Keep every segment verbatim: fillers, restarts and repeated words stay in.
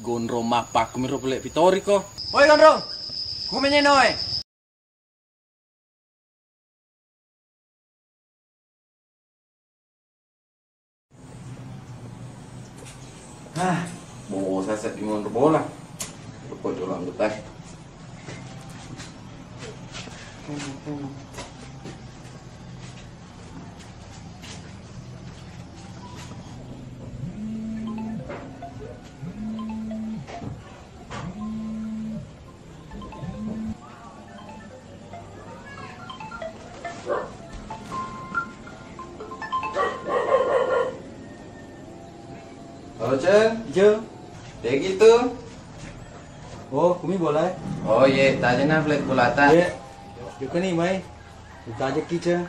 Gondrong mappakku miro pole pitoriko. Woi Gondrong, kumenyenoe. Ah, bosa seddi monro bola. Lupa jolo anggota. Halo, Ceng. Ceng. Degi tu? Oh, kumi bola, eh? Oh, iye, tajana flag bolata. Iye. Jukani mai. Tajaki, Ceng.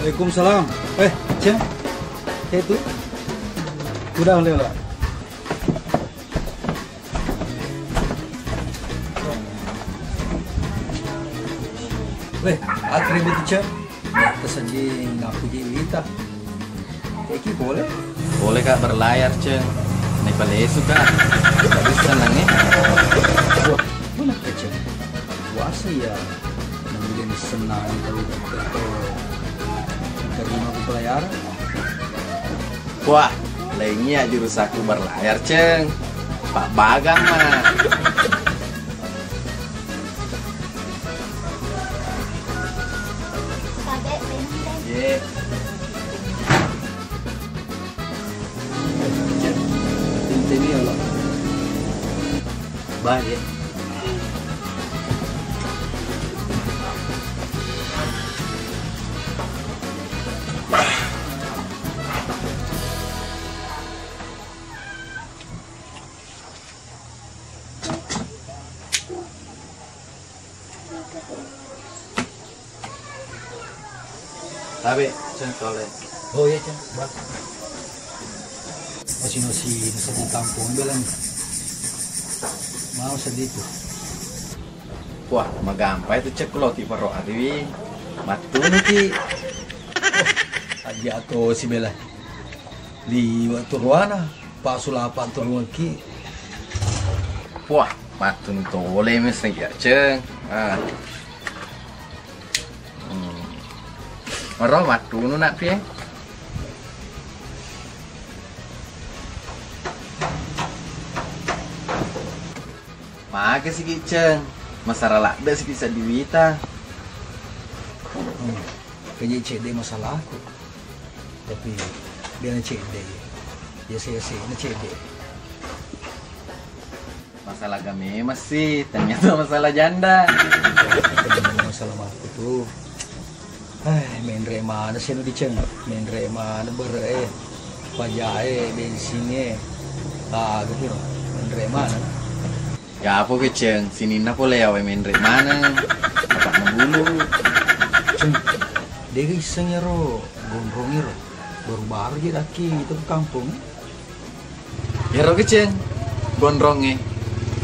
Waalaikumsalam. Eh, Ceng. Eh, tu. Udah, udah, udah. Weh, akrab itu, Ceng. Terseddi ngaku ji wita. Eki boleh? Boleh, Kak, berlayar, Ceng. Naik palesu, Kak. Tapi senang, eh. Wah, mana, Ceng? Puasa ya. Mending senang kalau kita terima pelayaran. Wah, lainnya jurusakku berlayar, Ceng. Pak Bagang mah. Ye. Ceng, ini ya, Pak. Baik. Tabe, Ceng, tole. Oh iya, Ceng, bah. Masih-masih, masih di kampung, bilang. Mau sedih tuh. Wah, magampai tu, Ceng, lo ki paro adiwi. Mattunuki. Aja to si bela. Liwa turuana, pasulapa turunki. Wah, mattunu tole meseng ya, Ceng. Ah. Hmm. Ro mattunu nak pie. Maka siki, Ceng, masara ladde siki seddi wita. Hmm. Kaji cedde masalahku. Tapi dia na cedde. Biasa-biasa na cedde. Masalah game masih, ternyata masalah janda. Masalah aku tuh. Eh, menre mana sih nu diceng? Menre mana bere eh? Pajae, bensinge. Ah, gitu. Menre mana? Ya apa keceng? Sininna pole awe menre mana? Apa bulu? Ceng, dega iseng ero, gondrong ero. Baru-baru je daki itu ke kampung. Ero keceng, gondronge.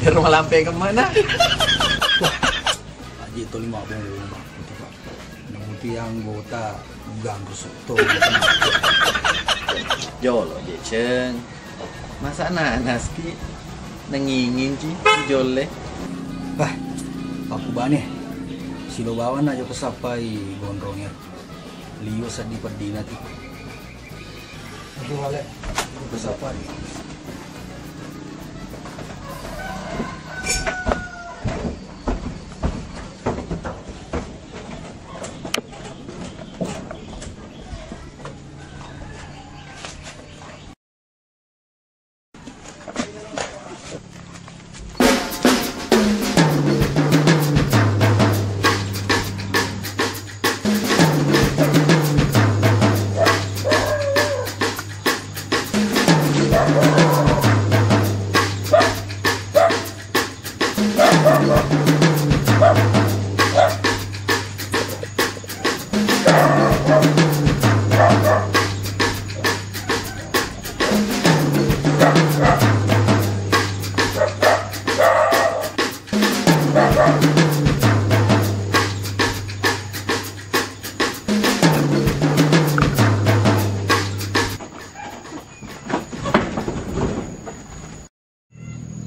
Ero malampe kemana? Wah, aja itu lima bulu. Namuti anggota gang rusuk to. Jolo je, Ceng. Masa nanas ki nengingin ki jolle. Bah, aku bane. Silo bawa na joko sapai gondrongnya. Liwa seddi peddina ti. Aku bale. Joko sapai.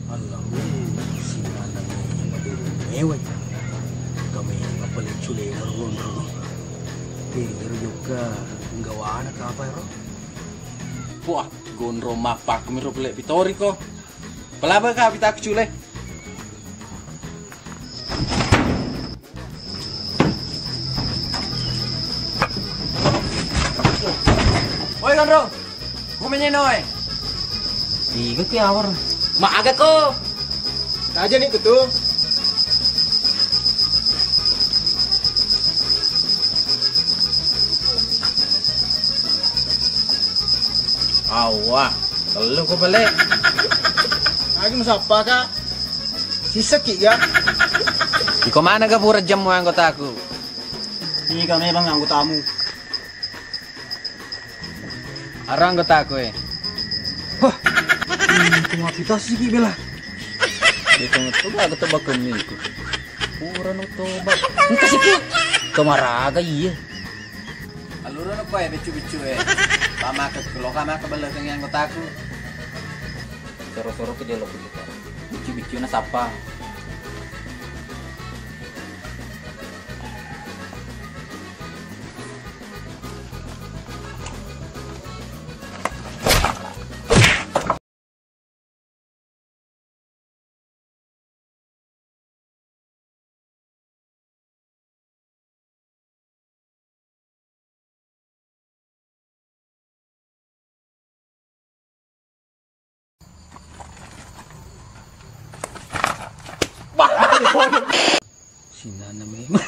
Allahu, sinana mewai. Kami apa le cule ro ro. Eh, ero jokka nggawana kapa ero? Puah, gondrong mappakkumi ro pele pitoriko. Palaba ka pita cule. Woi, Gondrong. Ku menyeno, eh. Tiga ke awar. Ma aga ko? Aja ni kutu. Awwa, tellu ko pale. Lagi musappa ka? Sissekki ga? Iko mana ga pura jammu anggotaku? Tiga memang anggotamu. Aro anggotaku, eh. Wah, itu mapitasi ki bela. Itu ngetu ga ketebak kemiku. Pura no toba. Engka siki. Kemaraga iya. Aluro no koe beccu-beccu e. Pamaka keloka maka balekengngi anggotaku. Soro-soro ke jolo kita. Beccu-beccu na sapa. Sinana memang.